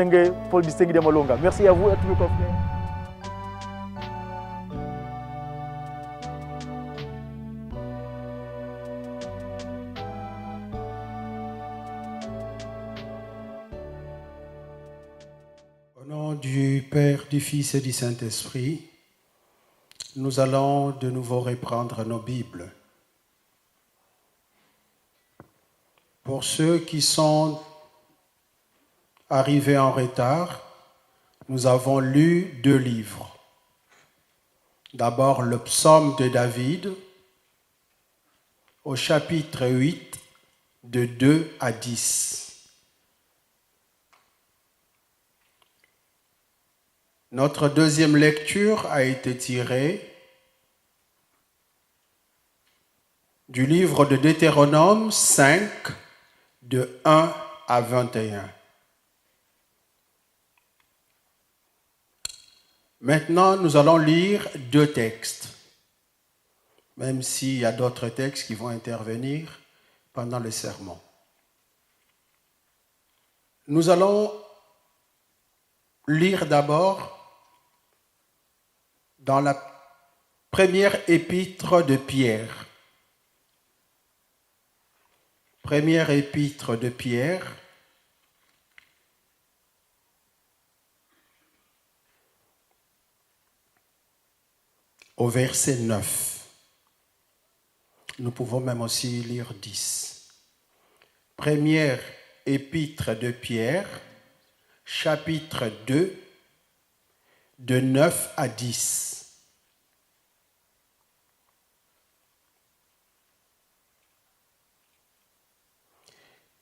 Paul Distingue Malonga. Merci à vous, à tous mes confrères. Au nom du Père, du Fils et du Saint-Esprit, nous allons de nouveau reprendre nos Bibles. Pour ceux qui sont arrivés en retard, nous avons lu deux livres. D'abord le psaume de David au chapitre 8 de 2 à 10. Notre deuxième lecture a été tirée du livre de Deutéronome 5, de 1 à 21. Maintenant, nous allons lire deux textes, même s'il y a d'autres textes qui vont intervenir pendant le sermon. Nous allons lire d'abord dans la première épître de Pierre. Première épître de Pierre, au verset 9. Nous pouvons même aussi lire 10. Première épître de Pierre, chapitre 2, de 9 à 10.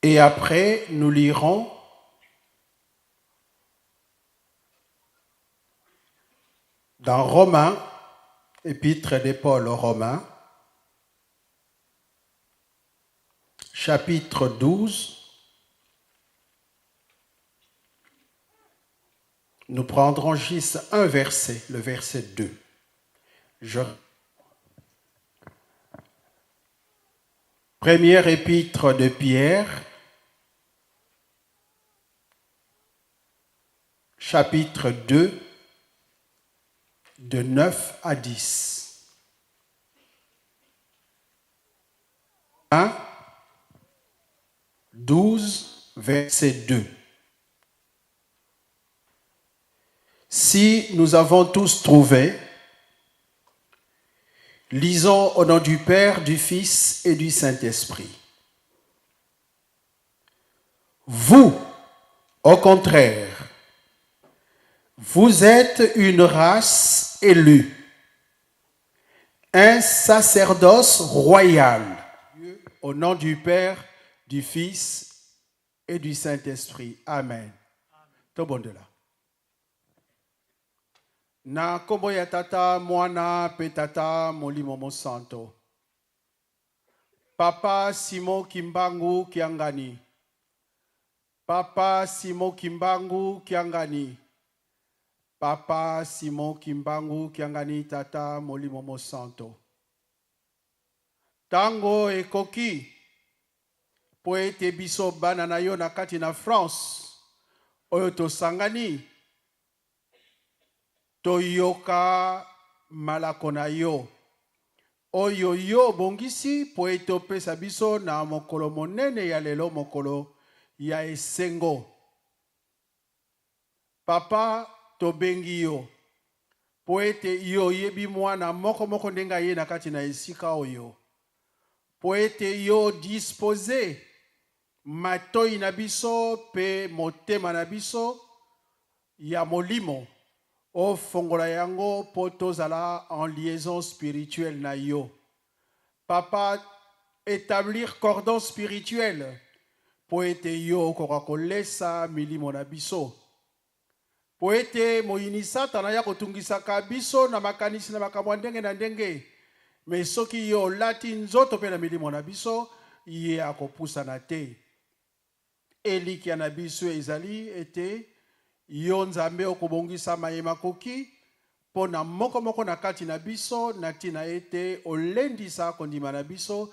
Et après, nous lirons dans Romains, épître de Paul aux Romains, chapitre 12. Nous prendrons juste un verset, le verset 2. Je... Première épître de Pierre, chapitre 2, de 9 à 10. 1, 12, verset 2. Si nous avons tous trouvé, lisons au nom du Père, du Fils et du Saint-Esprit. Vous, au contraire, vous êtes une race élue, un sacerdoce royal. Au nom du Père, du Fils et du Saint-Esprit. Amen. Tobondela. Na kombo ya Tata, Mwana pe Tata Molimo Mosanto. Papa Simon Kimbangu Kiangani. Papa Simon Kimbangu Kiangani. Papa Simon Kimbangu Kiangani Tata Molimo Mosanto. Tango ekoki po ete biso bana na yo na kati na France oyo tosangani toyoka malako na yo oyo yo obongisi po ete opesa biso na mokolo monene ya lelo, mokolo ya esengo. Papa, tobengi yo po ete yo oyebi mwana moko moko ndenge aye na kati na esika oyo, po ete yo dispose matoi na biso pe motema na biso ya molimo, ofongola yango po tozala en liaison spirituelle na yo. Papa, etablir cordon spirituel po ete yo okoka kolesa milimo na biso. Po ete moyini Satana aya kotungisaka biso na makanisi na makambo ya ndenge na ndenge, mais soki yo olati nzoto pe na milimo na biso, ye akopusana te. Elikya na biso ezali ete Yo, Nzambe, okobongisa maye makoki mpo na moko moko na kati na biso, na ntina ete olendisa kondima na biso,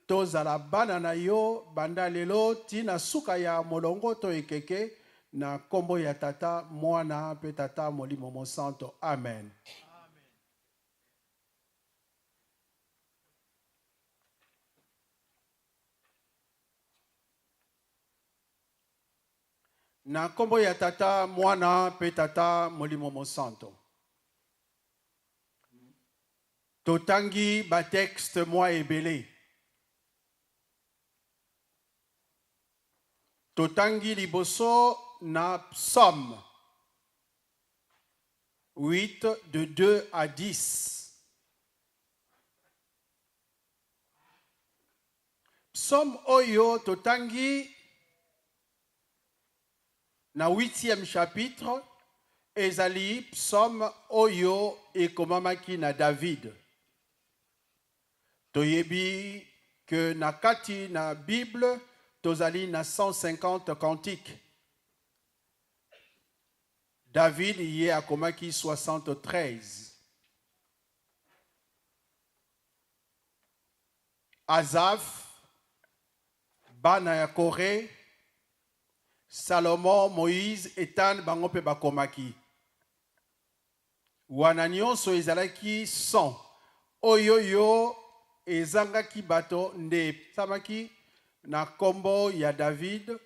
tozala bana na Yo banda lelo tii na suka ya molongo to ekeke. Na nkombo ya Tata, Mwana mpe Tata Molimo Mosanto. Amen. Na nkombo ya Tata, Mwana mpe Tata Molimo Mosanto. Totangi ba texte mwa ebele. Totangi liboso na Psaume 8 de 2 à 10. Psaume oyo totangi na 8e chapitre ezali psaume oyo ekomamaki na David. Toyebi que na kati na Bible tozali na 150 cantiques. David ye akomaki 73. Azaph, bana ya Kore, Salomon, Moïse, Ethan bango mpe bakomaki. Wana nionso ezalaki 100 oyo yo ezangaki bato nde epesamaki na kombo ya David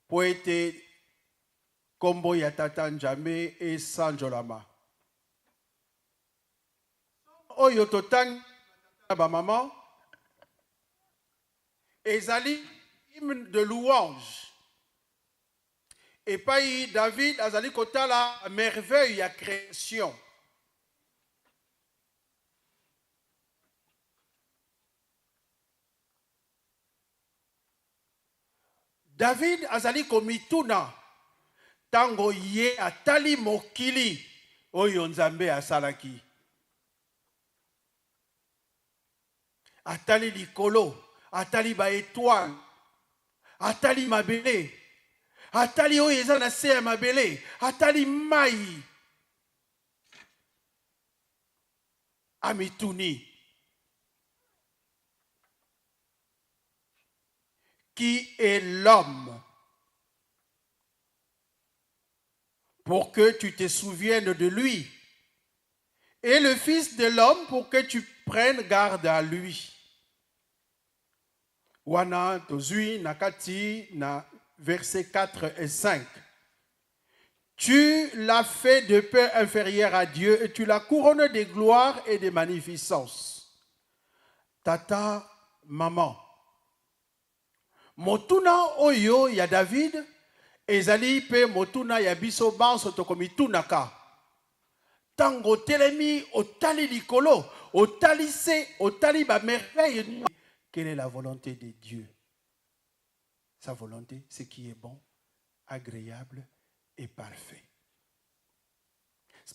mpo ete kombo ya Tata Njambe esanjolama. Oyo totangi na ba maman ezali hymne de louange epai David azali kotala merveille ya creation. David azali komituna ntango ye atali mokili oyo Nzambe asalaki. Atali likolo, atali ba etoiles, atali mabele, atali oyo eza na se ya mabele, atali mai. Amituni, Qui est l'homme pour que tu te souviennes de lui et le fils de l'homme pour que tu prennes garde à lui? Wana tozui na kati na verset 4 et 5. Tu l'as fait de peu inférieur à Dieu et tu l'as couronné de gloire et de magnificence. Tata, maman. Motuna oyo ya David ezali mpe motuna ya biso banso tokomitunaka. Ntango otelemi, otali likolo, otali se, otali ba merveille. Quelle est la volonté de Dieu? Sa volonté, ce qui est bon, agreable et parfait.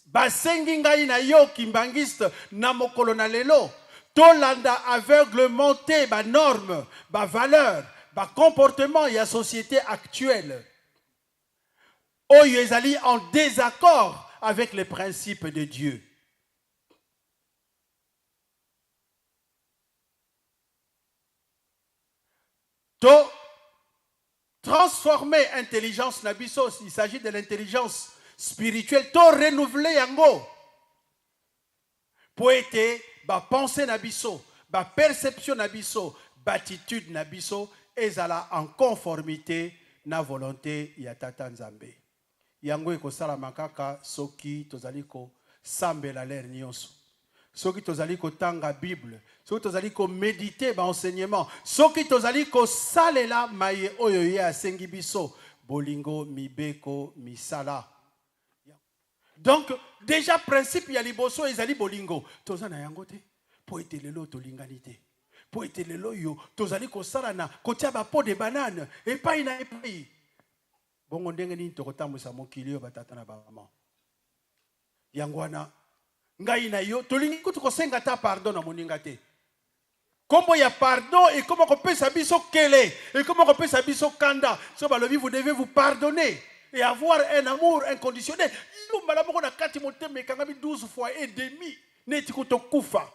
Basengi ngai na yo kimbanguiste na mokolo na lelo tolanda aveuglement te ba normes, ba valeurs, ba comportements ya societe actuelle oyo ezali en désaccord avec les principes de Dieu. To transformer intelligence na biso, il s'agit de l'intelligence spirituelle, to renouveler yango po ete ba pensées na biso, ba perceptions na biso, ba attitudes na biso ezala en conformite na volonte ya Tata Nzambe. Yango ekosalama kaka soki tozali kosambela lere nionso, soki tozali kotanga Bible, soki tozali ko mediter ba enseignements, soki tozali kosalela maye oyo ye asengi biso, bolingo, mibeko, misala. Donc dejà principe ya liboso ezali bolingo, toza na yango te mpo ete lelo tolingani te, mpo ete lelo oyo tozali kosalana kotia ba peau de banane epai na epai. Bongo ndenge nini tokotambwisa mokili oyo batata na bamama? Yango wana ngai na yo tolingi kutu kosenga ata pardon na moninga te. Kombo ya pardon ekoma kopesa biso kele, ekoma kopesa biso kanda. So balobi vous devez vous pardonner et avoir un amour inconditionnel. Yo mbala moko na kati motema ekangami 12 fois et demi neti kutokufa.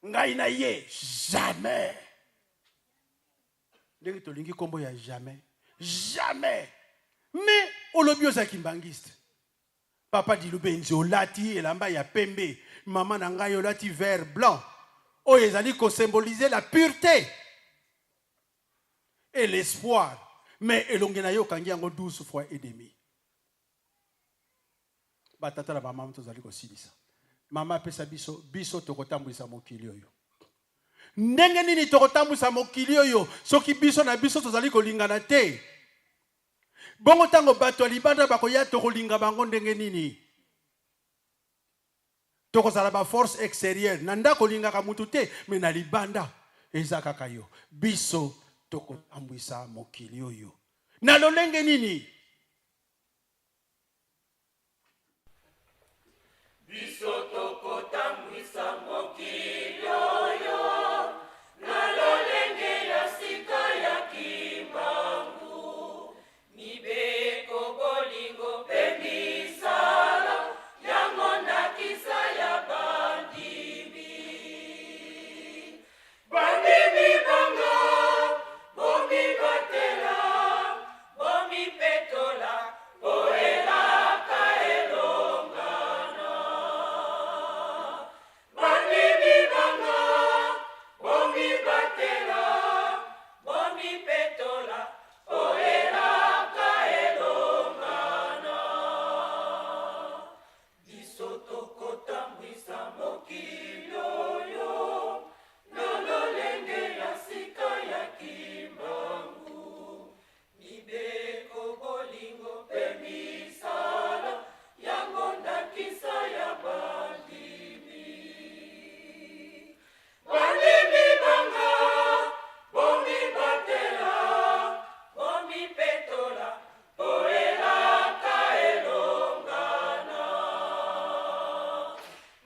Ngai na ye jamais. Ndenge tolingi kombo ya jamais. Jamais. Mais olobi oza kimbanguiste. Papa Dilubenzi olati elamba ya pembe, mama na ngai olati vert blanc. Oyo ezali ko symboliser la pureté et l'espoir. Mais elongi na yo okangi yango 12 fois et demi. Batata na bamama tozali kosilisa. Mama apesa biso, biso tokotambwisa mokili oyo. Ndenge nini tokotambwisa mokili oyo soki biso na biso tozali kolingana te? Bongo ntango bato ya libanda bakoya, tokolinga bango ndenge nini? Tokozala ba force extérieure. Na ndako olingaka mutu te, mais na libanda eza kaka yo. Biso tokotambwisa mokili oyo na lolenge nini? Biso tokotambwisa mokili oyo na lolenge ya sika ya Kimbangu, mibeko, bolingo mpe misala, yango ndakisa ya bandimi. Bandimi banga, bomibatela, bomipetola, po elaka elongana. Bandimi banga, bomibatela, bomipetola, po elaka elongana. Biso tokotambwisa mokili oyo na lolenge ya sika ya Kimbangu, mibeko, bolingo mpe misala, yango ndakisa ya bandimi. Bandimi banga, bomibatela, bomipetola, po elaka elongana.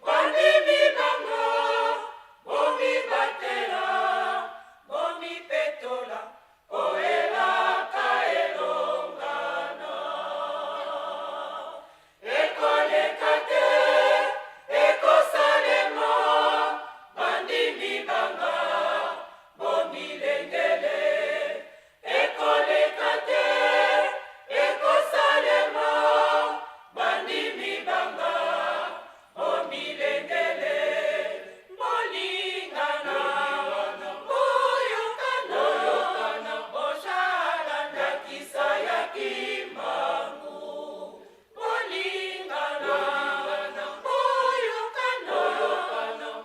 Bandimi banga, bomibatela, bomipetola, po elaka elongana. Ekoleka te, ekosalema, bandimi banga, bomilengele. Ekoleka te, ekosalema, bandimi banga, bomilengele. Bolingana, boyokana, bozala ndakisa ya Kimbangu. Bolingana, boyokana,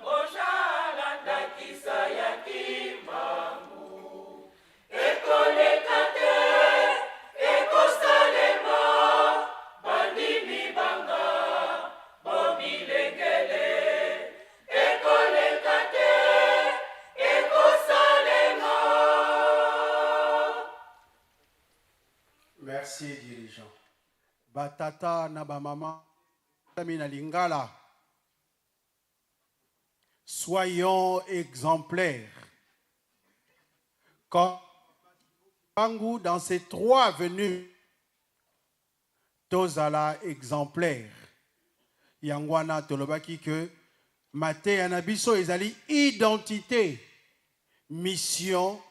bozala ndakisa ya Kimbangu. Ekoleka te, ekosalema, bandimi banga, bomilengele. Ekoleka te, ekosalema. Merci dirigeant. Ba tata na ba mama na lingala. Soyons exemplaires. Quand Bangu dans ces trois venues tozala exemplaire. Yango wana tolobaki que mateya na biso ezali identité, mission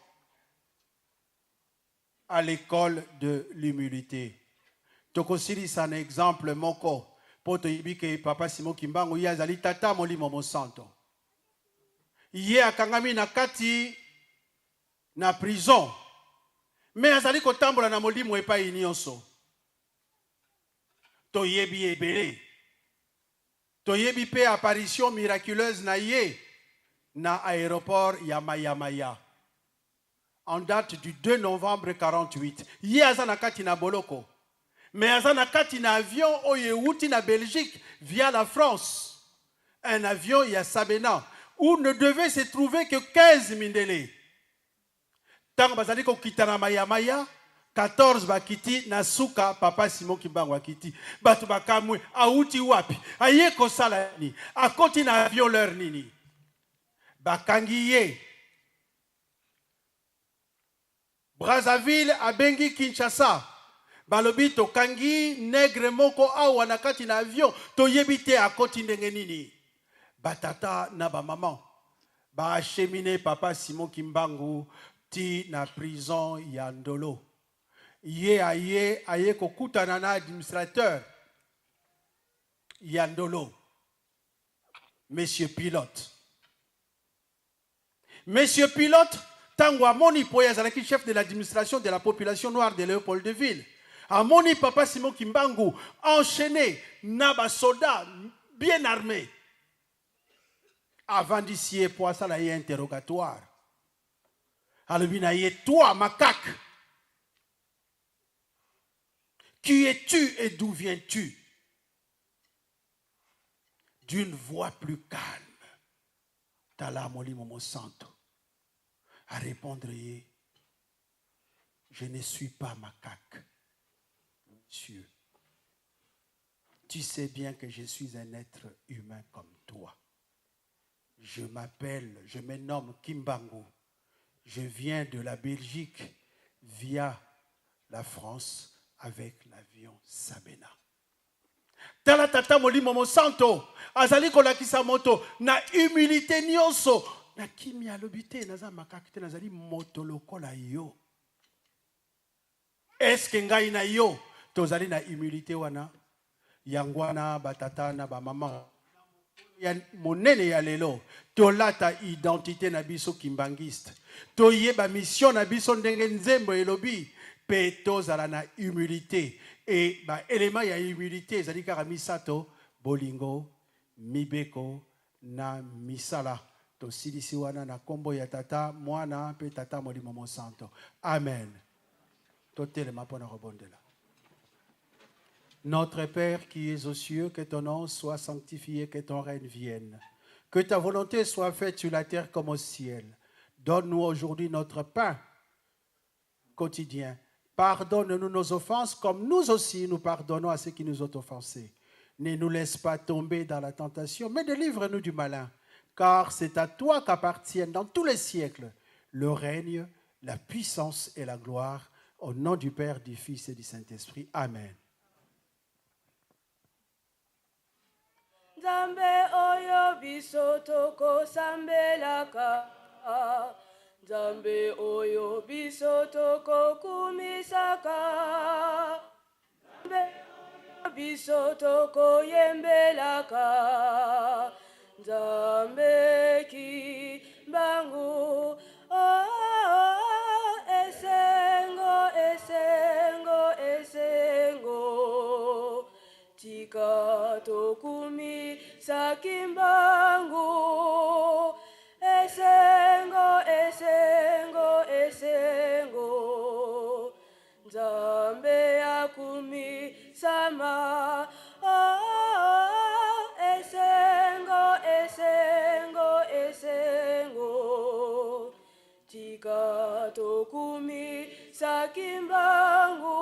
à l'école de l'humilité. Tokosilisa na exemple moko mpo toyebi ke Papa Simon Kimbangu ye azali tata Molimo Mosanto. Ye akangami na kati na prison, mais azali kotambola na molimo epai nyonso. Toyebi ebele. Toyebi pe apparition miraculeuse na ye na aeroport ya Maya-Maya. En date du 2 novembre 48. Ye aza na kati na boloko. Mais aza na kati na avion oyo ewuti na Belgique via la France. Un avion ya Sabena où ne devait se trouver que 15 mindele. Tango bazali kokita na Maya-Maya, 14 bakiti na suka, Papa Simon Kimbangu akiti. Bato bakamwe, awuti wapi? Aye kosala nini? Akoti na avion l'heure nini? Bakangi ye. Brazzaville abengi Kinshasa, balobi tokangi negre moko awa na kati na avion, toyebi te akoti ndenge nini. Ba tata na ba maman ba achemine papa Simon Kimbangu ti na prison ya Ndolo. Ye aye aye kokutana na administrateur ya Ndolo, monsieur Pilote. Monsieur Pilote, ntango amoni, mpo ye azalaki chef de l'administration de la population noire de Léopoldville, amoni papa Simon Kimbangu enchaîné na basoda bien armé, avandisi ye mpo asala ye interrogatoire. Alobi na ye: "Toi, macaque, qui es-tu et d'où viens-tu?" D'une voix plus calme, tala Molimo Mosanto à répondre ye: "Je ne suis pas macaque, monsieur. Tu sais bien que je suis un être humain comme toi. Je m'appelle, je me nomme Kimbangu. Je viens de la Belgique via la France avec l'avion Sabena." Tala tata Molimo Mosanto azali kolakisa moto na humilité nyonso, na kimia. Alobi te: "Naza macaque te, nazali moto lokola yo." Eske ngai na yo tozali na humilité wana? Yango wana, batata na bamama ya monene ya lelo, tolata identité na biso kimbangiste, toyeba mission na biso ndenge nzembo elobi, mpe tozala na humilité. E baélément ya humilité ezali kaka misato: bolingo, mibeko na misala. Tosilisi wana na nkombo ya Tata, Mwana mpe Tata Molimo Mosanto. Amen. Totelema mpo na kobondela. Notre Père qui es aux cieux, que ton nom soit sanctifié, que ton règne vienne. Que ta volonté soit faite sur la terre comme au ciel. Donne-nous aujourd'hui notre pain quotidien. Pardonne-nous nos offenses comme nous aussi nous pardonnons à ceux qui nous ont offensés. Ne nous laisse pas tomber dans la tentation, mais délivre-nous du malin. Car c'est à toi qu'appartiennent dans tous les siècles le règne, la puissance et la gloire. Au nom du Père, du Fils et du Saint-Esprit. Amen. Nzambe oyo biso tokosambelaka, Nzambe oyo biso tokokumisaka, Nzambe oyo biso tokoyembelaka, Nzambe Kimbangu, oh, oh, esengo, esengo, esengo. Tika tokumisa Kimbangu. Esengo, esengo, esengo. Nzambe akumisama. Oh, oh, esengo, esengo, esengo. Tika tokumisa Kimbangu.